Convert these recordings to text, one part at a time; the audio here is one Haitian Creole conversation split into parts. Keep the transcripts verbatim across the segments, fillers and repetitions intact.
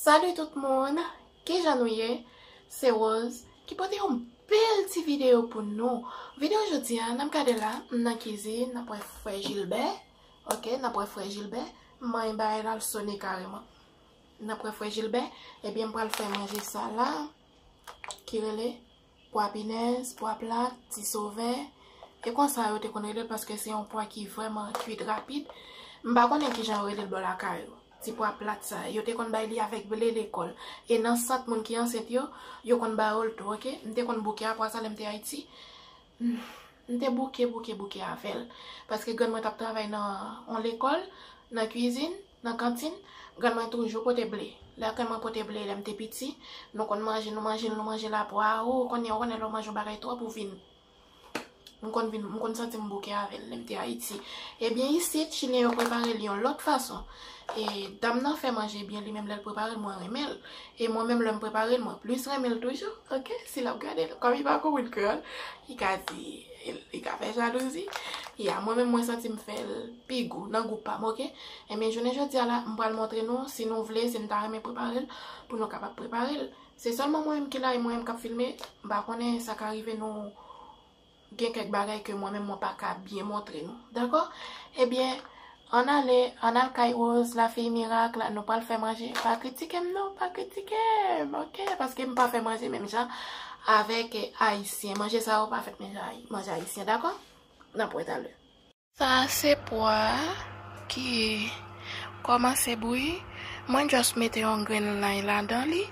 Salut tout moun, kijan nou ye? Se Rose ki pote yon bèl ti videyo pou nou. Videyo jodi a, n ap gade la, m nan kizin, n ap wè frè Jilbè. Ok, n ap wè frè Jilbè. M manyen bagay la, l sone kareman. N ap wè frè Jilbè. Ebyen, m pral fè manje sa la, ki rele pwa pinèz, pwa plat, ti sovè. E konsa yo te konn rele l paske se yon pwa ki vrèman kwit rapid. M pa konnen kijan yo rele l bò lakay ou. Ti pwa plat sa. Yo te konn bay li avèk ble lekòl. E nan sant moun ki ansent yo, yo konn ba yo l tou, ok? M te konn bouke a pwa sa lè m te Ayiti. M te bouke, bouke, bouke avè l. Paske grann mwen t ap travay nan yon lekòl, nan kwizin, nan kantin. Grann mwen toujou pote ble. Lè grann mwen pote ble lè m te piti, nou konn manje, nou manje l, nou manje l apwa. Ou konnen, ou konnen lè w manje yon bagay twòp, ou vin. M konn vin, m konn santi m bouke avè l lè m te Ayiti. Ebyen, isit, Chilyen yo prepare l yon lòt fason. E dam nan fè manje byen li menm lè l prepare l, mwen renmen l. E mwen menm lè m prepare l, mwen plis renmen l toujou. Ok, si l ap gade l, kòm li pa konprann kreyòl, li ka di, li ka fè jalouzi. Ya, mwen menm mwen santi m fè l pi gou nan gou pa m, ok? Ebyen, jounen jodi a la, m pral montre nou, si nou vle, si n ta renmen prepare l, pou nou kapab prepare l. Se sèlman mwen menm ki la e mwen menm k ap filme, m pa konnen sa ka rive nou gen kèk bagay ke mwen menm mwen pa ka byen montre nou. Dakò? Ebyen, ann ale, ann al kay Rose, lafiy mirak la, nou pral fè manje. Pa kritike m non, pa kritike m, ok? Paske m pa fè manje menm jan avèk, eh, Ayisyen. Manje sa yo pa fèt menm jan Ayi-, manje Ayisyen, dakò? N ap wè talè. Sa se pwa ki kòmanse bouyi. Mwen just mete yon grenn lay ladan li.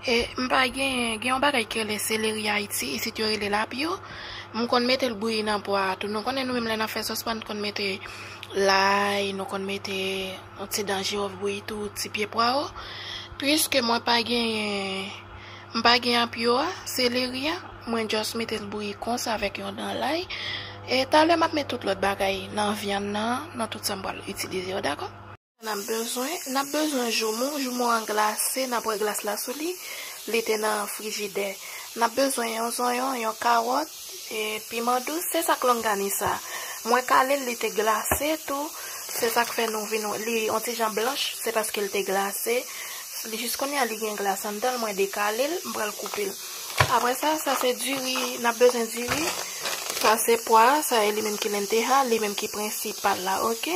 E m pa gen, gen yon bagay ki rele seleri Ayiti, isit yo rele lapyo. M konn mete l bouyi nan pwa a tou. Nou konnen nou menm lè n ap fè sòs pwa, nou konn mete lay, nou konn mete yon ti dan jiwòf bouyi tou, ti pye pwawo. Piske mwen pa genyen, m pa gen apyo a, seleri a, mwen just mete l bouyi konsa avèk yon dan lay. E talè m ap met tout lòt bagay nan vyann nan, nan tout sa m pral itilize yo, dakò? N ap bezwen, n ap bezwen joumou, joumou an glase, n ap wè glas la sou li, li te nan frijidè. N ap bezwen yon zonyon, yon kawòt, e piman dous, se sa k longanisa. Mwen kale l, li te glase tou, se sa k fè nou vin li yon ti jan blanch, se paske l te glase. Li jis kounye a li gen glas anndan l, mwen dekale l, m pral koupe l. Apre sa, sa se diri, n ap bezwen diri. Sa se pwa, sa e li menm ki lenteha, li menm ki prensipal la, ok?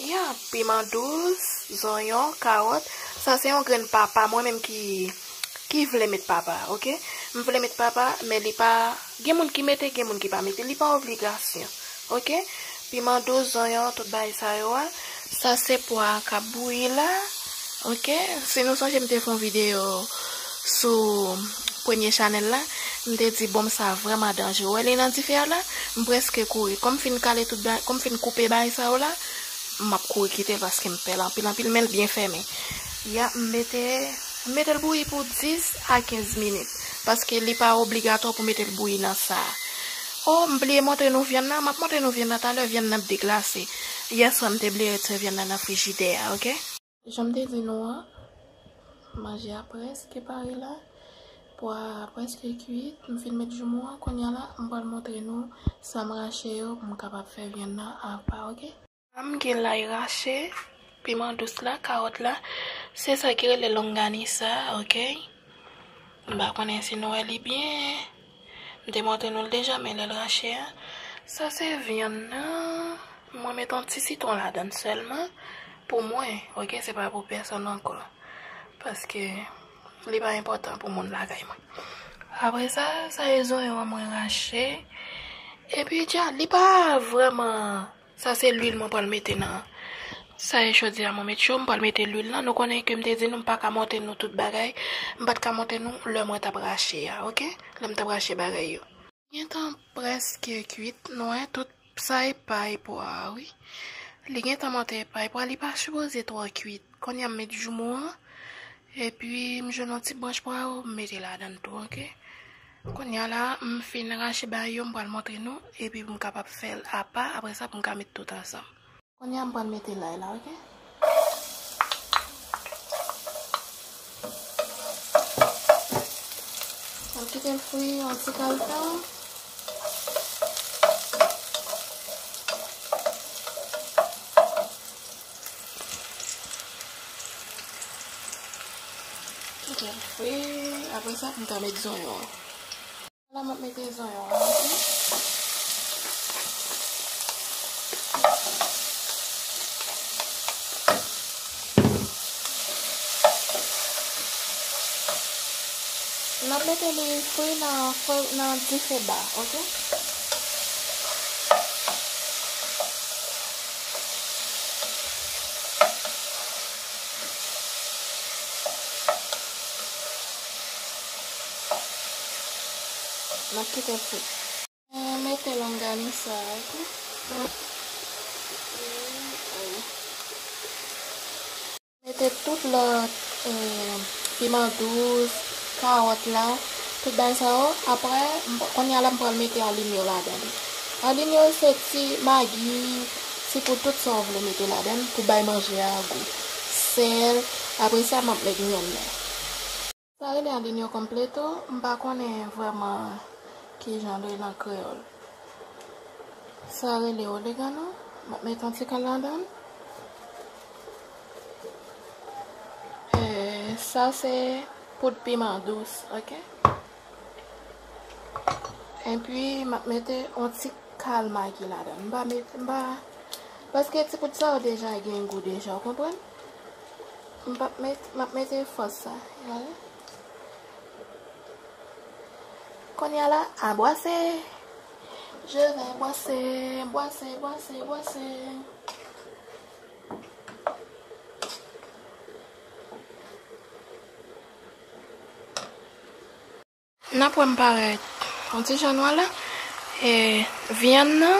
Ya, piman dous, zonyon, kawòt. Sa se yon grenn papa, mwen menm ki, ki vle met papa, ok? M vle met papa, men li pa, gen moun ki mete, gen moun ki pa mete, li pa obligasyon, ok? Piman dous, zonyon, tout bagay sa yo a. Sa se pwa k ap bouyi la, ok? Si nou sonje m te fè yon videyo sou premye chanèl la, m te di bonm sa vrèman danjere. Ou wè li nan dife a la, m prèske kouri. Kòm m fin kale tout bagay, kòm m fin koupe bagay sa yo la, m ap kouri kite l paske m pè l anpil anpil, men l byen fèmen. Ya, m mete, m mete l bouyi pou dis a kenz minit, paske li pa obligatwa pou mete l bouyi nan sa. O, m bliye montre nou vyann nan, m ap montre nou vyann nan talè, vyann nan ap deglase. Yèswa, m te bliye retire vyann nan nan frijidè a, ok? Jan m te di nou an, manje a prèske pare la. Pwa a prèske kwit. M fin met joumou an. Kounye a la, m pral montre nou sa m rache yo pou m kapab fè vyann nan apa, ok? La, m gen lay rache, piman dous la, kawòt la. Se sa ki rele longanisa, ok? M pa konnen si nou wè li byen. M te montre nou l deja, men lè l rache a. Sa se vyann nan. Mwen met yon ti sitwon ladan l sèlman. Pou mwen, ok, se pa pou pèsonn ankò. Paske li pa enpòtan pou moun lakay mwen. Apre sa, sa e zonyon an mwen rache. Epi dja, li pa vrèman Sa se lwil mwen pral mete nan. Sa e chodyè a mwen met cho, m pral mete lwil lan. Nou konnen ke m te di nou m pa ka montre nou tout bagay. M pa t ka montre nou lè mwen t ap rache a, ok? Lè m t ap rache bagay yo. Gentan prèske kwit, nou wè tout sa e pay pwa a, wi. Li gentan monte pay pwa, li pa sipoze twò kwit. Kounye a m met joumou an. Epi m jwenn yon ti branch pwawo, m mete ladan l tou, ok? Kounye a la, m fin rache bagay yo, m pral montre nou, epi pou m kapab fè l apa, apre sa pou m ka met tout ansanm. Kounye a m pral mete lay la, ok? M kite l fri yon ti kal tan. Kite l fri, apre sa, m ka met zonyon an. La, m ap mete zonyon an, ok? M ap mete li fri nan fri, nan dife ba, ok? M ap kite l fri. Mete longanisa a tou. Mete tout lòt, eh, piman dous, kawòt la, tout bagay sa yo. Apre, m p-, kounye a la, m pral mete alinyo ladan l. Alinyo se ti magi, ti poud, tout sa w vle mete ladan l pou bay manje a gou. Sèl, apre sa, m ap met vyann nan. Sa rele alinyo completo, m pa konnen vrèman kijan l rele an kreyòl. Sa rele oregano, m ap met yon ti kal ladan l. Eh, sa se poud piman dous, ok? Epi, m ap mete yon ti kal magi ladan l. M pa met, m pa, paske ti poud sa yo deja gen gou deja, w konprann? M p ap met, m ap mete fòs sa. Kounye a la, a bwase. Je vais bwase, bwase, bwase, bwase. N ap wè m parèt yon ti jan nwa la. E, vyann nan,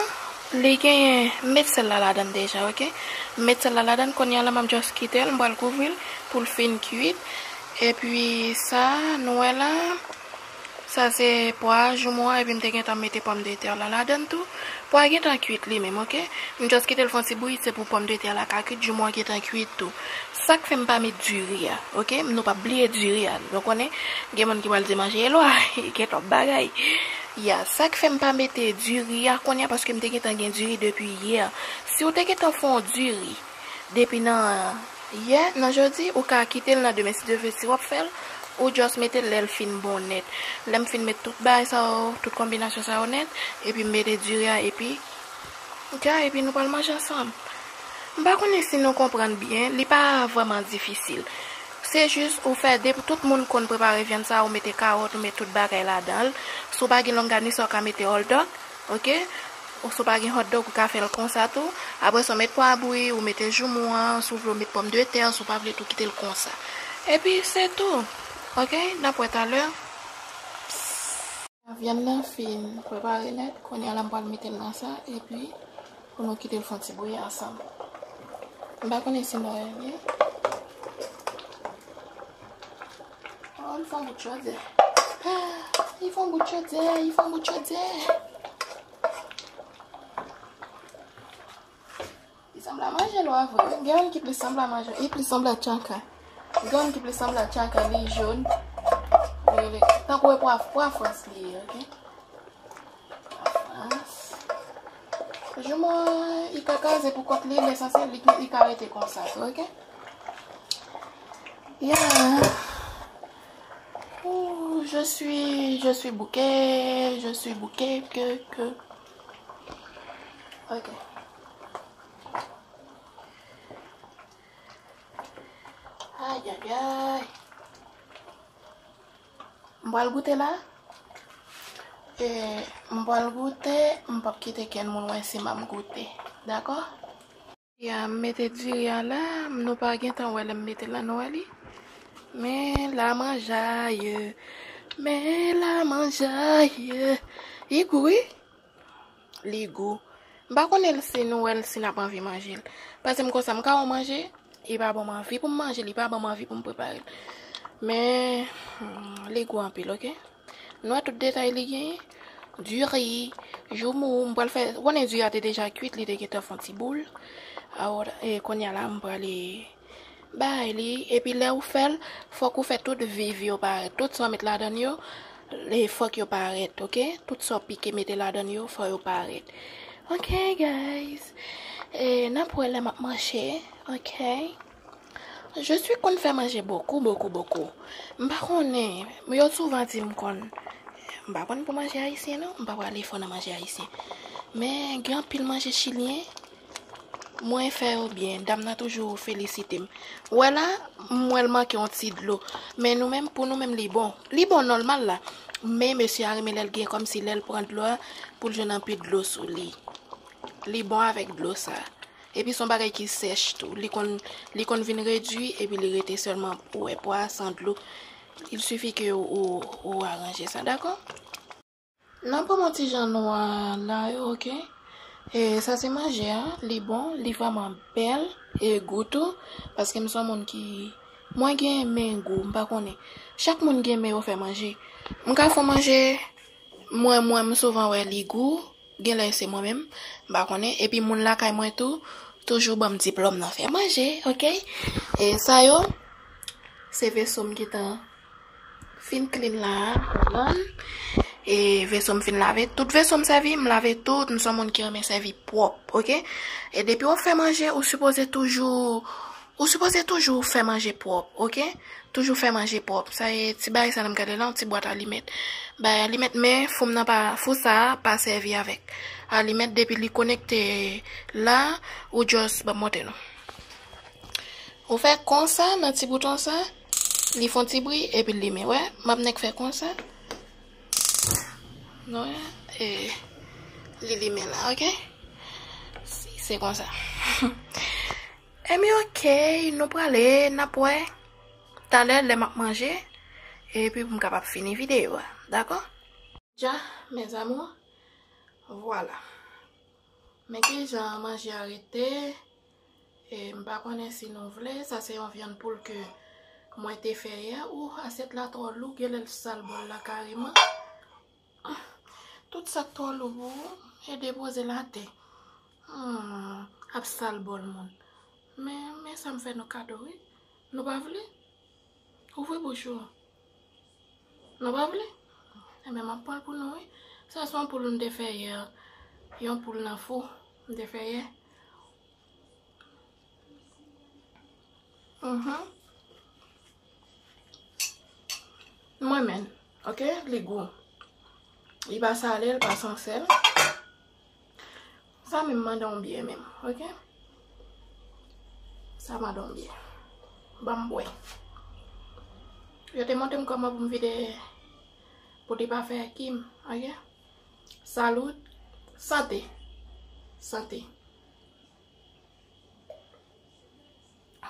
li genyen, m met sèl la ladan l deja, ok? M met sèl la ladan l, kounye a la, m ap just kite l, m pral kouvri l pou l fin kuit. Epi sa, nou wè la, sa se pwa joumou an, epi m te gentan mete pòmdetè la ladan l tou. Pwa gentan kuit li menm, ok? M just kite l fè yon ti bouyi, se pou pòmdetè la ka kuit, joumou an gentan kuit tou. Sa k fè m pa met diri a, ok? Nou p ap bliye diri a. Nou konnen, gen moun ki pral di manje Elwa, gen twòp bagay. Ya, sa k fè m pa mete diri a kounye a, paske m te gentan gen diri depi yè. Si w te gentan fè yon diri depi nan yè, nan jodi, ou ka kite l nan demen, si Dye vle, si w ap fè l, ou just mete l lè l fin bon nèt. Lè m fin met tout bagay sa yo, tout konbinasyon sa yo nèt, epi m mete diri a, epi, ok, epi nou pral manje ansanm. M pa konnen si nou konprann byen, li pa vrèman difisil. Se jis ou fè, depi tout moun konn prepare vyann sa, ou mete kawòt, ou met tout bagay ladan l. Si w pa gen longanisa, ou ka mete hòtdòg, ok? Ou si w pa gen hòtdòg, ou ka fè l konsa tou. Apre sa, ou met pwa bouyi, ou mete joumou an, si w vle, ou met pòmdetè, si w pa vle tou, kite l konsa. Epi, se tou. Ok? N ap wè talè. Vyann nan fin prepare nèt. Kounye a la, m pral mete l nan sa. Epi, pou nou kite l fè yon ti bouyi ansanm. M pa konnen si nou renmen. Oh, li fè yon bout chodyè. Li fè yon bout chodyè, li fè yon bout chodyè. Li sanble a manje lwa vre. Gen youn ki plis sanble a manje. Li plis sanble a tchaka. Gen youn ki plis sanble a tchaka, li jòn. Li rele, tankou e pwa, pwa frans li ye, ok? Pwa frans. Joumou an, li ka kraze pou kont li, lesansyèl, li, li ka rete konsa tou, ok? Yeah. Ooh, je suis, je suis bouquet, je suis bouquet, que, que. Ok. Ay, ay, ay. M pral goute la. E, m pral goute, m p ap kite kenn moun wè si m ap goute. Dakò? Ya, m mete diri a la, nou pa gentan wè lè m mete l la, nou wè li. Men la manjaye, men la manjaye. Li gou, wi. Li gou. M pa konnen si nou wè l, si n ap anvi manje l. Paske m konsa, m ka wè w manje, li pa ban m anvi pou m manje l, li pa ban m anvi pou m prepare l. Men, hmm, li gou anpil, ok? Nou wè tout detay li genyen. Diri, joumou, m pral fè, ou konnen diri a te deja kuit, li te gentan fè yon ti boul. Awò, e, kounye a la, m prale bay li. Epi lè ou fè l, fòk ou fè tout viv yo parèt. Tout sa w met ladan l yo, e, fòk yo parèt, ok? Tout sa w pike mete ladan l yo, fò yo parèt. Ok, guys. E, n ap wè lè m ap manje, ok? Je suis konn fè manje bokou, bokou, bokou. M pa konnen, yo souvan di m konn, m pa konn pou manje ayisyen non, m pa prale fò nan manje ayisyen. Men gen anpil manje chilyen, mwen fè yo byen, dam nan toujou felisite m. Wè la, m wè l manke yon ti dlo. Men nou menm, pou nou menm, li bon. Li bon nòmal la. Men mesye a renmen lè l gen kòmsi lè l pran dlo a, pou l jwenn anpil dlo sou li. Li bon avèk dlo sa. Epi se yon bagay ki sèch tou. Li konn, li konn vin redui, epi li rete sèlman ou wè pwa san dlo. Il suffit ke ou, ou, ou aranje sa, dakò? N ap pran yon ti jan nwa la yo, oke? E sa se manje a, li bon, li vrèman bèl, e gou tou, paske m se yon moun ki, mwen gen men gou, m pa konnen. Chak moun gen men yo fè manje. M ka fè yon manje, mwen, mwen, m souvan wè li gou, genlè se mwen menm, m pa konnen. Epi moun lakay mwen tou, toujou ban m diplòm nan fè manje, oke? E sa yo, se veso m gentan fin clean la, konprann? E veso m fin lave, tout veso m sèvi, m lave tout, m se yon moun ki renmen sèvi pwòp, oke? E depi w ap fè manje, ou sipoze toujou, ou sipoze toujou fè manje pwòp, oke? Toujou fè manje pwòp. Sa e ti bagay sa nan m gade la, yon ti bwat alimèt. Bay alimèt, men fou m nan pa, fou sa a pa sèvi avèk alimèt, depi li konekte la, ou just, ban m montre nou. Ou fè konsa nan ti bouton sa, li fè yon ti bri, epi l limen. Wè, m ap nèk fè konsa. Nou wè, e, li limen la, oke? Se, se konsa. Ebyen, oke, nou prale, n ap wè talè lè m ap manje, epi pou m kapab fini videyo a, dakò? Dja, mes amours, vwala. Men kijan manje a rete, e, m pa konnen si nou vle, sa se yon vyann poul ke mwen te fè yè. Ou, asyèt la twò lou, genlè l sal bòl la kareman. Tout sa k twò lou pou ou, e depoze l atè. Hmm, ap sal bòl moun. Men, men sa m fè nou kado, wi. Nou pa vle? Ouvri bouch ou. Nou pa vle? Enben, m ap pran l pou nou, wi. Sa se yon poul m te fè yè. Yon poul nan fou m te fè yè. Mhm. Mwen menm, oke? Li gou. Li pa sale, li pa san sèl. Sa menm mande yon byè menm, oke? Sa mande yon byè. Ban m bwè. Yo te montre m kòman pou m vide, pou li pa fè kim, oke? Salut. Sante. Sante.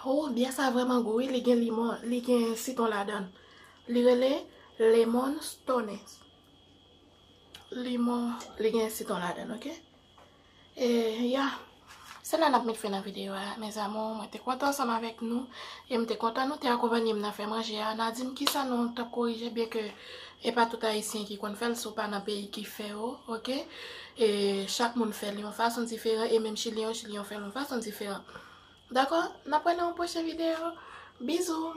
Oh, byè sa vrèman gou, wi. Li gen limon, li gen sitwon ladan l. Li rele Lemon Stones. Limon, li gen sitwon ladan l, oke? E, ya. Se la n ap met fen nan videyo a, mes amours. Mwen te kontan ansanm avèk nou. E m te kontan nou te akonpanye m nan fè manje a. N a di m kisa nou t ap korije, byen ke e pa tout Ayisyen ki konn fè l, si w pa nan peyi ki fè yo, oke? E chak moun fè l yon fason diferan, e menm Chilyen yo, Chilyen yo fè l yon fason diferan. Dakò? N ap wè nan yon pwochen videyo. Bizou!